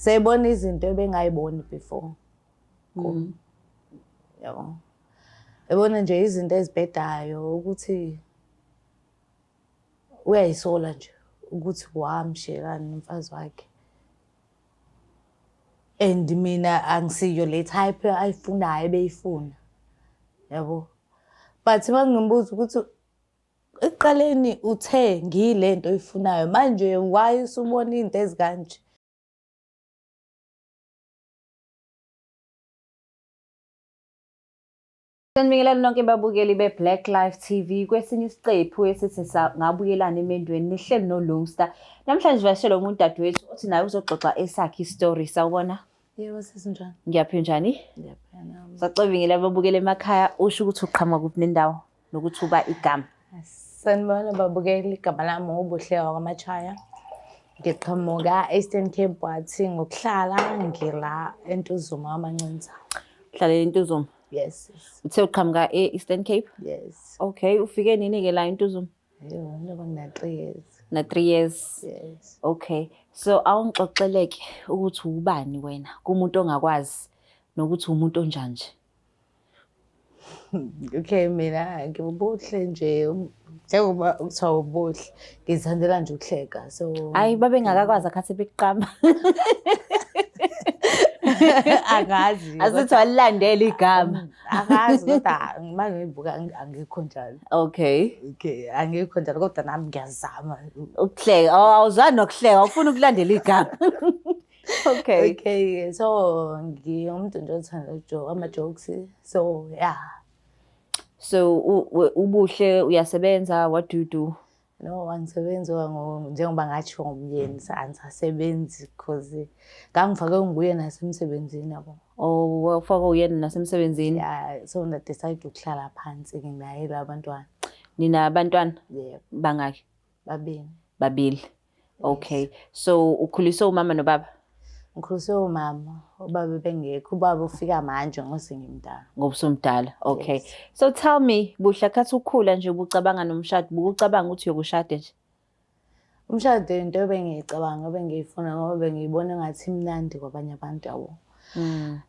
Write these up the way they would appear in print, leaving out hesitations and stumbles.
Seyibona izinto ebengayiboni before. Yabo. Ebona nje izinto ezibhedayo ukuthi uyayisola nje ukuthi wamshelani nomfazi wakhe. And mina angisiyo le type ayifunayo ebeyifuna. Yabo. But mangimbuza ukuthi ekuqaleni uthe ngiyilento oyifunayo manje why usubona into ezikanje? Sanibingelela nonke babukeli be-Black Life TV kwesinye isiqephu esithi ngabuyelana emendweni nihleli noLungster. Namhlanje sivakashelwe umuntu dadewethu othi naye uzoxoxa esakhe istory. Sawubona? Yebo sisi njani? Ngiyaphila njani? Ngiyaphila nami. Sacebingela ababukeli emakhaya usho ukuthi uqhamuka kuphi nendawo nokuthi uba igama. Sanibona babukeli, igama lami uBuhle wakwaMachaya. Ngiqhamuka Eastern Cape wathi ngokuhlala ngila eNtuzuma kwaMancinza. Uhlala eNtuzuma? Yes. Uthe uqhamuka e-Eastern Cape? Yes. Okay, ufike nini-ke la eNtuzuma? Yebo, njengoba ngina 3 years. Na 3 years. Yes. Okay. So awungixoxeleke ukuthi ubani wena kumuntu ongakwazi nokuthi umuntu onjani nje. Okay, mina ngiwubuhle nje njengoba kuthiwa ubuhle ngizithandela nje ukuhleka so Hayi babengakakwazi akhathi bekuqamba. Angazi. Asithi walilandela igama. Angazi kodwa uma ngiyibuka angikho njalo. Okay. Okay, angikho njalo kodwa nami ngiyazama. Ukuhleka, oh, awuzwani nokuhleka, awufuni ukulandela igama. Okay. Okay, so ngiwumuntu nje othanda ukujoka ama-jokes. So, yeah. So ubuhle uyasebenza, what do you do? No, angisebenzi njengoba ngatshiwo ngumyeni, angisasebenzi because ngangifake nguye nasemsebenzini yabo. Oh, wafaka uyena nasemsebenzini? Yeah, so na-decide ukuhlala phansi nginaye la bantwana. Nina abantwana? Yebo. Bangaki? Babili. Babili. Okay. So ukhuliswe umama nobaba? Ngikhuliswe umama, ubaba bengekho, ubaba ufika manje ngose ngimdala. Ngoba usumdala. Okay. Yes. So tell me, Buhle, khathi ukhula nje ubucabanga nomshado, ubucabanga ukuthi uyokushada nje? Umshado into ebengiyicabanga, ebengiyifuna ngoba bengiyibona ngathi imnandi kwabanye abantu yabo.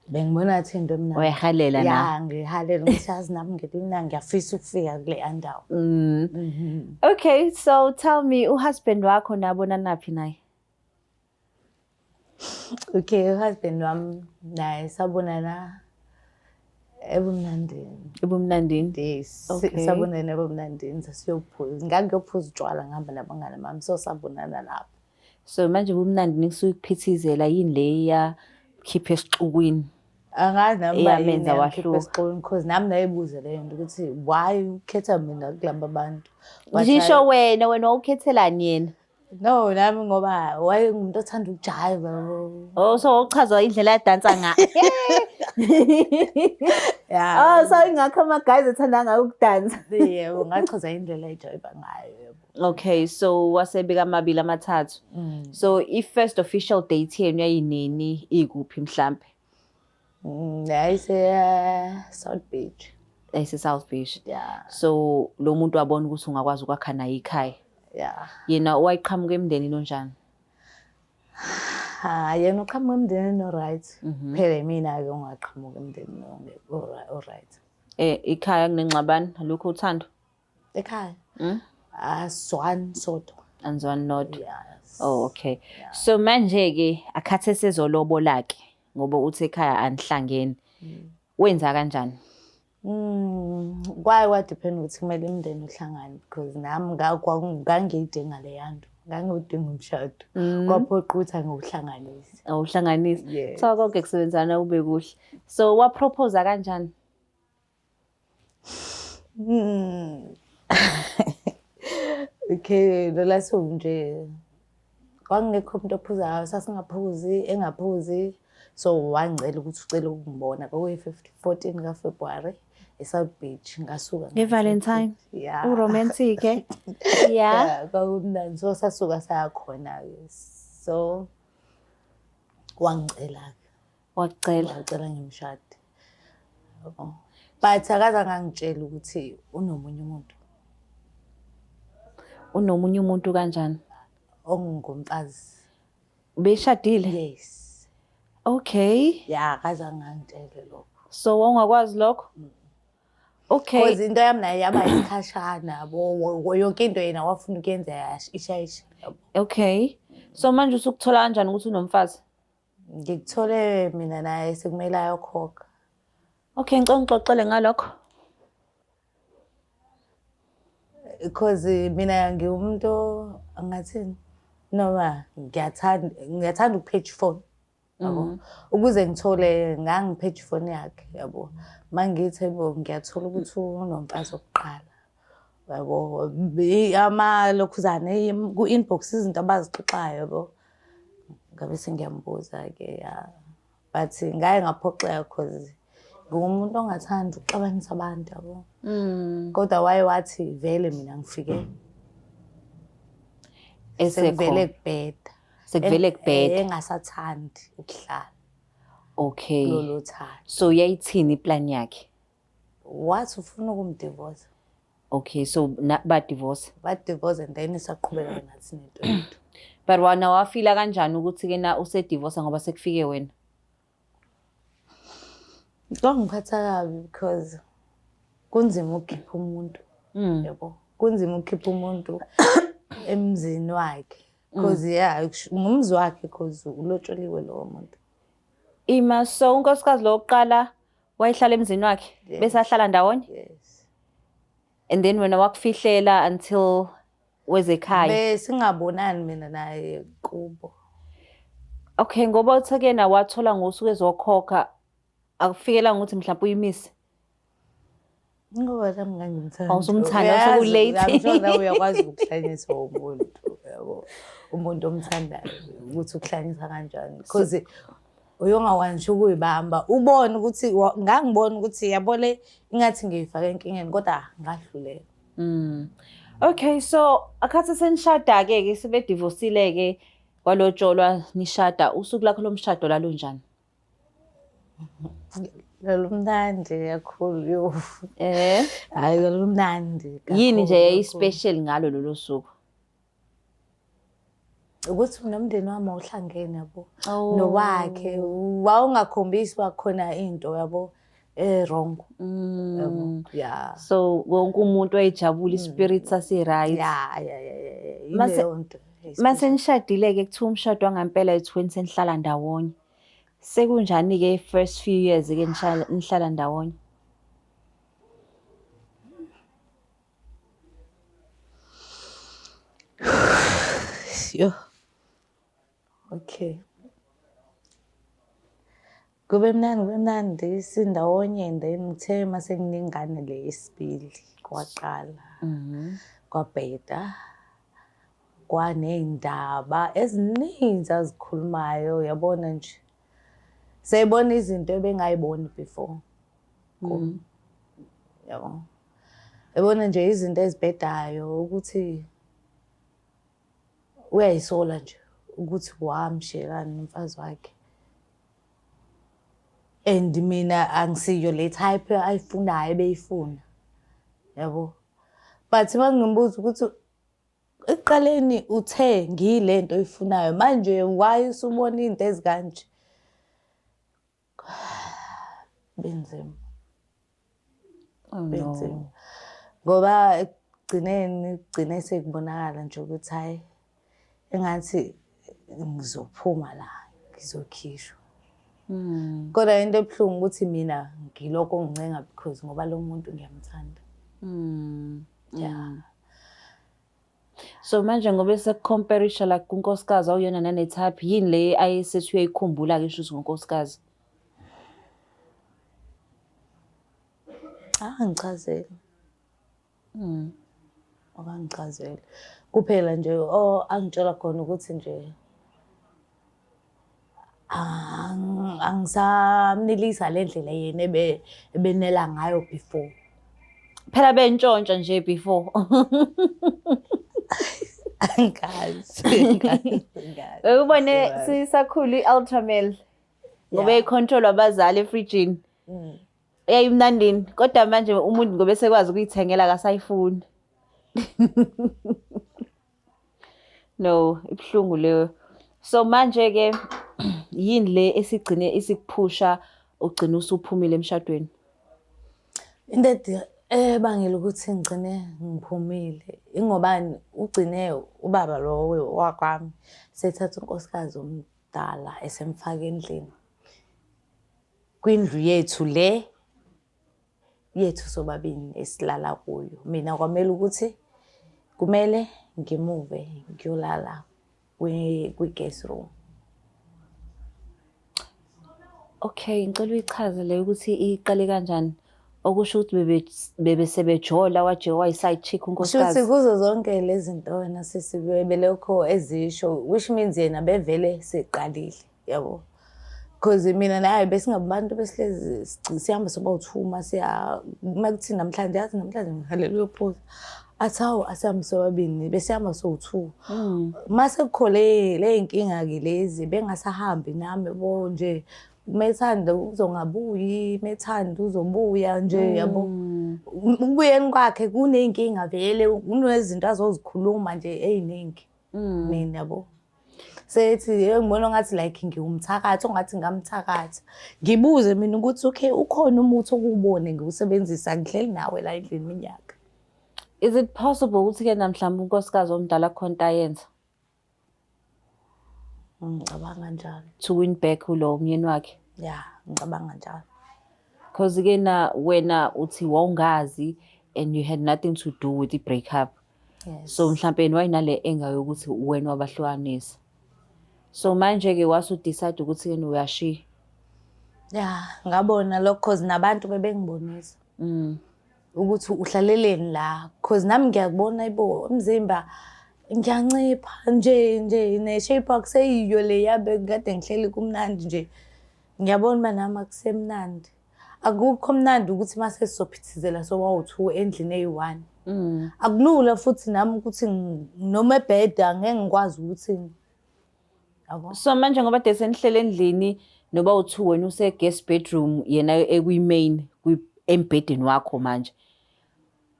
Bengibona ngathi into emnandi. Uyayihalela na? Ya, ngiyihalela ngithi yazi nami ngelinye ngiyafisa ukufika kule ndawo. Okay, so tell me, uhusband wakho nabona naphi naye? Okay, uhusband wami naye sabonana ebumnandini. Ebumnandini? Yes. Okay. Sabonana ebumnandini sasiyophuza. Ngangiyophuza utshwala ngihamba nabangani bami so sabonana lapho. So manje ubumnandini kusuke kuphithizela yini le yakhipha esixukwini? Angazi nami uba yini Eyamenza yangikhipha wahluka. esixukwini because nami nayibuza leyo nto ukuthi why ukhetha mina kulaba bantu. But Ngisho I- wena wena wawukhethelani yena? No, nami ngoba wayengumuntu othanda ukujiva. Oh, so wawuchazwa indlela adansa ngayo. Yeah. Oh, so ingakho ama guys ethanda ngayo ukudansa. Yebo, ngachaza indlela ejiva ngayo yebo. Okay, so wasebeka amabili amathathu. So i first official date yenu yayinini ikuphi mhlambe? Yayise South Beach. Yayise South Beach. Yeah. So lo muntu wabona ukuthi ungakwazi ukwakha naye ikhaya. Yeah. Yena wayiqhamuka emndenini onjani? Ha, yena uqhamuka emndenini o-right. Phela mina-ke ongaqhamuka emndenini o-right. Ikhaya kunengxabano, alukho uthando? Ekhaya? Asizwani sodwa. Anizwani nodwa? Yes. Oh, okay. So manje-ke akhathe sezolobola-ke ngoba uthi ekhaya anihlangene. Wenza kanjani? Kwaye kwadepend ukuthi kumele imindeni uhlangane because nami ngangiyidinga leya nto. Ngangiwudinga umshado. Kwaphoqa ukuthi angiwuhlanganise. Awuhlanganise. Yes. So konke kusebenzana kube kuhle. So wapropose kanjani? Okay, lola suku nje kwakungekho umuntu ophuzayo, sasingaphuzi, engaphuzi. So wangicela ukuthi ucela ukungibona kwakuyi-14 kaFebruary eSouth Beach, ngasuka Nge-Valentine? Yeah. U-romantic, eh? Yeah. Yeah, kwakumnandi. So sasuka saya khona-ke. So wangicela-ke. Wakucela? Wangicela ngimshade. Yabo. But akazange angitshele ukuthi unomunye umuntu. Unomunye umuntu kanjani? Ongumfazi. Beshadile? Yes. Okay. Ya, akaze angangitshele lokho. So wawungakwazi lokho? Okay. Because into yami naye yaba isikhashana yabo, yonke into yena wafuna ukuyenza isheshe yabo. Okay. So manje usukuthola kanjani ukuthi unomfazi? Ngikuthole mina naye sekumele ayokhokha. Okay, ngicela ungixoxele ngalokho. Because mina ngiwumuntu angathini noma ngiyathanda ukuphetha ifoni yabo. Ukuze ngithole ngangiphethe ifoni yakhe yabo. Mangithi bo ngiyathola ukuthi unomfazi wokuqala. Yabo amalokhuzane ku-inbox izinto abazixoxayo yabo. Ngabe sengiyambuza-ke ya. But ngaye ngaphoxeka cause ngingumuntu ongathandi ukuxabanisa abantu yabo. Kodwa waye wathi vele mina ngifike sekuvele kubheda. Sekuvele kubheda. Engasathandi ukuhlala. Okay. Kulolu thando. So yayithini iplan yakhe? Wathi ufuna ukumdivorce. Okay, so ba-divorce. Ba-divorce and then isaqhubeka nathi nento yethu. But wena wafila kanjani ukuthi ke na usedivorce ngoba sekufike wena? Kwangiphatha kabi because kunzima ukukhipha umuntu. Yabo. Kunzima ukukhipha umuntu emzini wakhe. Because yeah, ngumzi wakhe because ulotsholiwe lowo muntu. Ima, so unkosikazi lo wokuqala wayehlala emzini wakhe? Yes. Besahlala ndawonye? Yes. And then wena wakufihlela until wezekhaya. Besingabonani mina naye kubo. Okay, ngoba uthe kuyena wathola ngosuku ezokhokha, akufikelanga ukuthi mhlawumbe uyimise. Ngoba nami ngangimthanda. Awusumthanda, usuku-late. I'm sure nawe uyakwazi ukuhlanyisa umuntu, yabo. Umuntu omthandayo ukuthi ukuhlanyisa kanjani. Because uyongawanshi ukuyibamba, ubone ukuthi ngangibona ukuthi yabo le ingathi ngiyifake enkingeni kodwa ngahluleka. Okay, so akhathi senishada-ke ke sebedivosile-ke kwalotsholwa nishada, usuku lakho lomshado lalunjani? Lalumnandi kakhulu yo. Hayi lalumnandi kakhulu. Yini nje yayi-special ngalo lolo suku? Ukuthi nomndeni wami awuhlangene yabo. Nowakhe wawungakhombisi wakhona into yabo e-wrong. Yabo. Yeah. So wonke umuntu wayejabula, i-spirit sasi-right. Yeah. Ileyo nto. Mase nishadile-ke kuthiwa umshado wangampela ethweni senihlala ndawonye. Sekunjani-ke first few years-ke nihlala ndawonye? Yo. Okay. Kube mnandi, kube mnandi sindawonye and then ngithe mase nginengane le yesibili kwaqala. Kwabheda. Kwaney'ndaba ezininzi azikhulumayo yabona nje. Seyibona izinto ebengayiboni before. Yabo. Yabona nje izinto ezibhedayo ukuthi uyayisola nje ukuthi wamshelani nomfazi wakhe. And mina angisiyo le type ayifunayo ebeyifuna. Yabo. But mangimbuza ukuthi ekuqaleni uthe ngiyilento oyifunayo manje why usubona into ezikanje? Benzima. Benzima. Ngoba ekugcineni kugcine sekubonakala nje ukuthi hayi engathi ngizophuma la ngizokhishwa. Kodwa into ebuhlungu ukuthi mina ngiloko ngincenga because ngoba lo muntu ngiyamthanda. Yeah. So manje ngoba sekucomparisha like kunkosikazi awuyona nane-type, yini le ayesethi uyayikhumbula-ke shuthi ngonkosikazi? Angichazeli. Akangichazeli. Kuphela nje angitshela khona ukuthi nje angisamnelisa le ndlela yena ebenela ngayo before. Phela bentshontsha nje before. Angazi. Ubone sisakhula i-Ultramel ngoba icontrol abazali efrijini. Yayimnandini kodwa manje umuntu ngoba esekwazi ukuyithengela akasayifuni. No, ibuhlungu leyo. So manje-ke yini le esigcine isikuphusha ugcine usuphumile emshadweni? Into ebangela ukuthi ngigcine ngiphumile ingobani ugcine ubaba lo wakwami sethatha unkosikazi omdala esemfaka endlini kwindlu yethu le yethu sobabili esilala kuyo. Mina kwamele ukuthi kumele ngimuve ngiyolala kwi-guest room. Okay, ngicela uyichaze le ukuthi iqale kanjani. Okusho ukuthi bebe sebejola waje wayi-side chick unkosikazi. Shuthi kuzo zonke lezi zinto wena sisi belokho ezisho, which means yena bevele seqalile, yabo. Because mina naye besingabantu besihlezi sihamba soba u-two siya uma kuthi namhlanje yazi namhlanje ngihalela uyophuza. Athi hawu asihambe sobabili besihamba sowu-two. Mase kukho le y'nkinga-ke lezi bengasahambi nami bo nje methanda uzongabuyi, methanda uzobuya nje yabo. Ukubuyeni kwakhe kuney'nkinga vele, kunezinto azozikhuluma nje ey'ningi mina yabo. Sethi ngibona ngathi like ngiwumthakathi ongathi ngamthakatha. Ngibuze mina ukuthi okay ukhona umuthi okuwubone ngiwusebenzisa ngihleli nawe la endlini iminyaka. Is it possible ukuthi-ke na mhlawumbe unkosikazi omdala khona into ayenza? Ngicabanga njalo. To win back ulo myeni wakhe? Yeah, ngicabanga njalo. Because-ke na wena uthi wawungazi and you had nothing to do with the breakup. Yes. So mhlampe yena wayenale anger yokuthi wena wabahlukanisa. So manje-ke wasu-decide ukuthi yena uyashiya. Yeah, ngabona lokho cause nabantu bebengibonisa ukuthi uhlaleleni la cause nami ngiyakubona ibo umzimba ngiyancipha nje nje ne-shape akuseyiyo le yabe kade ngihleli kumnandi nje. Ngiyabona uba nami akusemnandi. Akukho mnandi ukuthi mase sizophithizela sobawu-two endlini eyi-one. Akulula futhi nami ukuthi noma ebheda angeke ngikwazi ukuthi yabo. So manje ngoba de senihlele endlini noba u-two wena use-guest bedroom yena ekwi-main embhedeni wakho manje.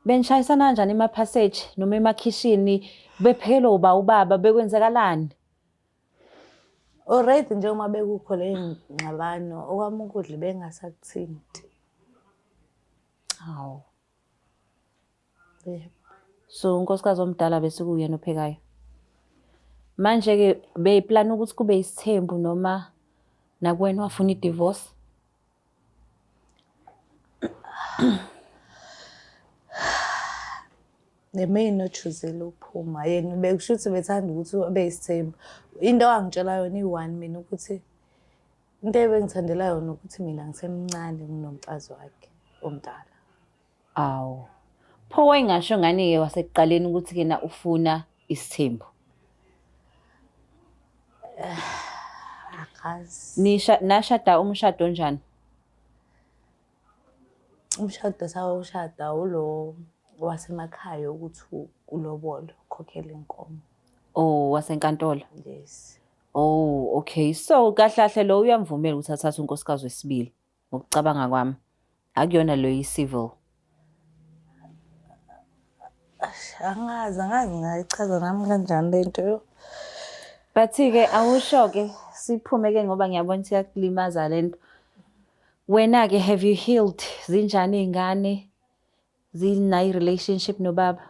Benishayisana kanjani ema-passage noma emakhishini bephekelwa uba ubaba bekwenzakalani? Already njengoba bekukho le ngxabano okwami ukudla bengasakuthinti. Hawu. Yebo. So unkosikazi omdala bese kuyena ophekayo. Manje-ke beyiplana ukuthi kube isithembu noma nakuwena wafuna i-divorce? Nemina o-choose-ile ukuphuma yena bekusho ukuthi bethanda ukuthi abe yisithembu. Into angitshela yona iyi-one mina ukuthi into ebengithandela yona ukuthi mina ngisemncane kunomfazi wakhe omdala. Awu. Pho wayengasho ngani-ke wasekuqaleni ukuthi-ke na ufuna isithembu? Akazi. Nisha nashada umshado onjani? Umshado sawushada ulo wasemakhaya ukuthi ulobolo ukhokhele inkomo. Oh, wasenkantolo. Yes. Oh, okay. So kahle kahle lo uyamvumela ukuthi athathe unkosikazi wesibili ngokucabanga kwami. Akuyona lo yi-civil. Angazi, angazi ngayichaza nami kanjani le nto yo. But-ke awusho-ke siphume-ke ngoba ngiyabona ukuthi iyakulimaza le nto. Wena-ke have you healed? Zinjani iy'ngane? Zinayo i-relationship nobaba?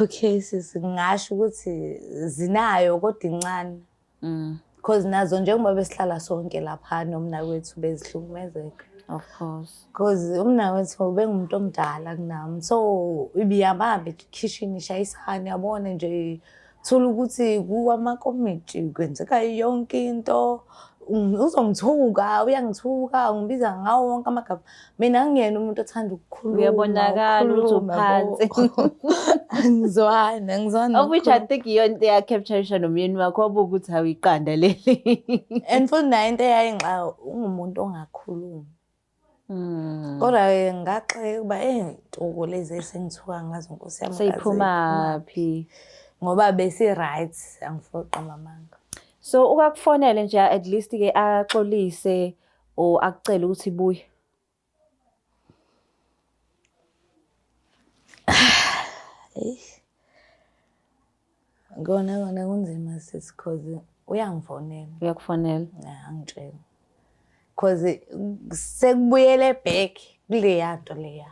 Okay sisi, ngingasho ukuthi zinayo kodwa incane. Because nazo njengoba besihlala sonke lapha nomnakwethu bezihlukumezeka. Of course. Because umnakwethu ubengumuntu omdala kunami. So ibiyabamba ekhishini ishayisane yabona nje thola ukuthi kuwamakomiti kwenzeka yonke into. Uzongithuka, uyangithuka, ungibiza ngawo wonke amagama. Mina angiyena umuntu othanda ukukhuluma. Uyabonakala ukuthi ukukhuluma, yabo. uphansi. Angizwani, angizwani. Of which I nokukhuluma. think iyona into eya-capture nomyeni wakho wabuka ukuthi hawu iqanda leli. And futhi naye into eyayingixaka ungumuntu ongakhulumi. Kodwa-ke ngaxakeka ukuba iy'nsuku lezi esengithuka ngazo Nkosi yami kaze Seyiphumaphi? Ngoba besi-right, angifuni ukuqamba amanga. So ukakufonele nje at least ke axolise or akucele ukuthi buye. Eyi. Kona kona kunzima sis, cause uyangifonela. Uyakufonela? Ya, angitshela. Cause sekubuyele back kuleya nto leya.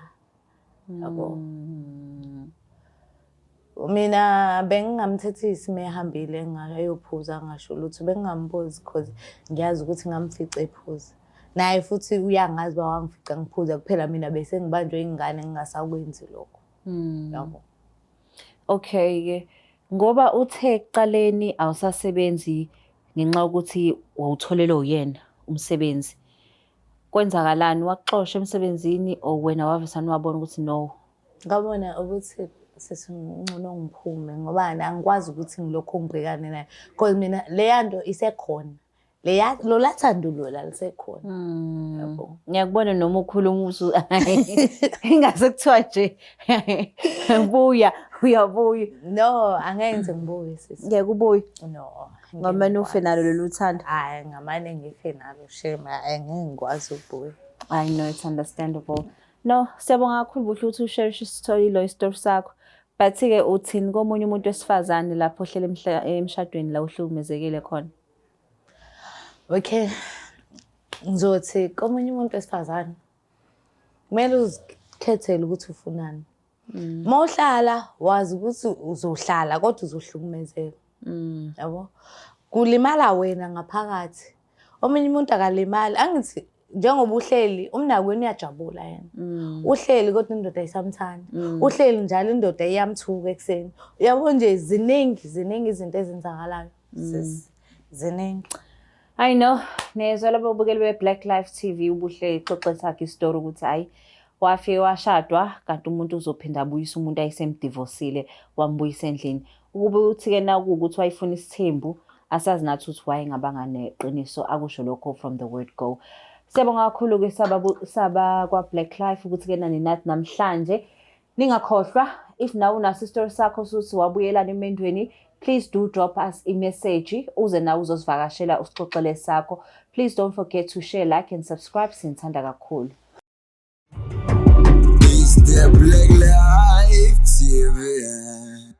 Yabo. Mina bengingamthethisi uma ehambile ngayophuza ngasho lutho, bengingambuzi cause ngiyazi ukuthi ngamfica ephuza. Naye futhi uyangazi uba wangifica ngiphuza, kuphela mina bese ngibanjwe ingane ngingasakwenzi lokho. Yabo. Okay-ke, ngoba uthe ekuqaleni awusasebenzi ngenxa yokuthi wawutholelwe uyena umsebenzi. Kwenzakalani? Wakuxosha emsebenzini or wena wavesane wabona ukuthi no? Ngabona ukuthi sesingcono ngiphume ngoba angikwazi ukuthi ngilokhu ngibhekane naye. Because mina leya nto isekhona. Leya lola thando lola lisekhona. Yabo. Ngiyakubona noma ukhuluma usu ingase kuthiwa nje buya, uyabuya. No, angeke ngize ngibuye sisi. Ngeke ubuye. No. Ngamane ufe nalo lolu thando. Hayi, ngamane ngife nalo shame, hayi ngeke ngikwazi ukubuya. I know, it's understandable. No, siyabonga kakhulu Buhle ukuthi ushare isitori lo isitori sakho. But-ke uthini komunye umuntu wesifazane lapho ohlele emshadweni la uhlukumezekile khona? Okay. Ngizothi komunye umuntu wesifazane kumele uzikhethele ukuthi ufunani. Uma uhlala wazi ukuthi uzohlala kodwa uzohlukumezeka. Yabo? Kulimala wena ngaphakathi. Omunye umuntu akalimali. Angithi njengoba uhleli umnakwenu uyajabula yena. Uhleli kodwa indoda ayisamthandi. Uhleli njalo indoda iyamthuka ekuseni. Uyabo nje ziningi ziningi izinto ezenzakalayo. Sis. Ziningi. I know, nezwa labo bukeli be-Black Life TV, uBuhle ixoxe sakhe isitori ukuthi hhayi wafike washadwa kanti umuntu uzophinda abuyise umuntu ayesemdivosile, wambuyisa endlini. Ukube uthi-ke nakuwukuthi wayefuna isithembu, asazi nathi ukuthi wayengabanga neqiniso akusho lokho from the word go. Siyabonga kakhulu-ke saba kwa-Black Life ukuthi-ke nani nathi namhlanje. Ningakhohlwa, if nawe unaso isitori sakho sokuthi wabuyelana emendweni, please do drop us i-message uze nawe uzosivakashela usixoxele sakho. Please don't forget to share, like and subscribe. Sinithanda kakhulu. It's the Black Life TV.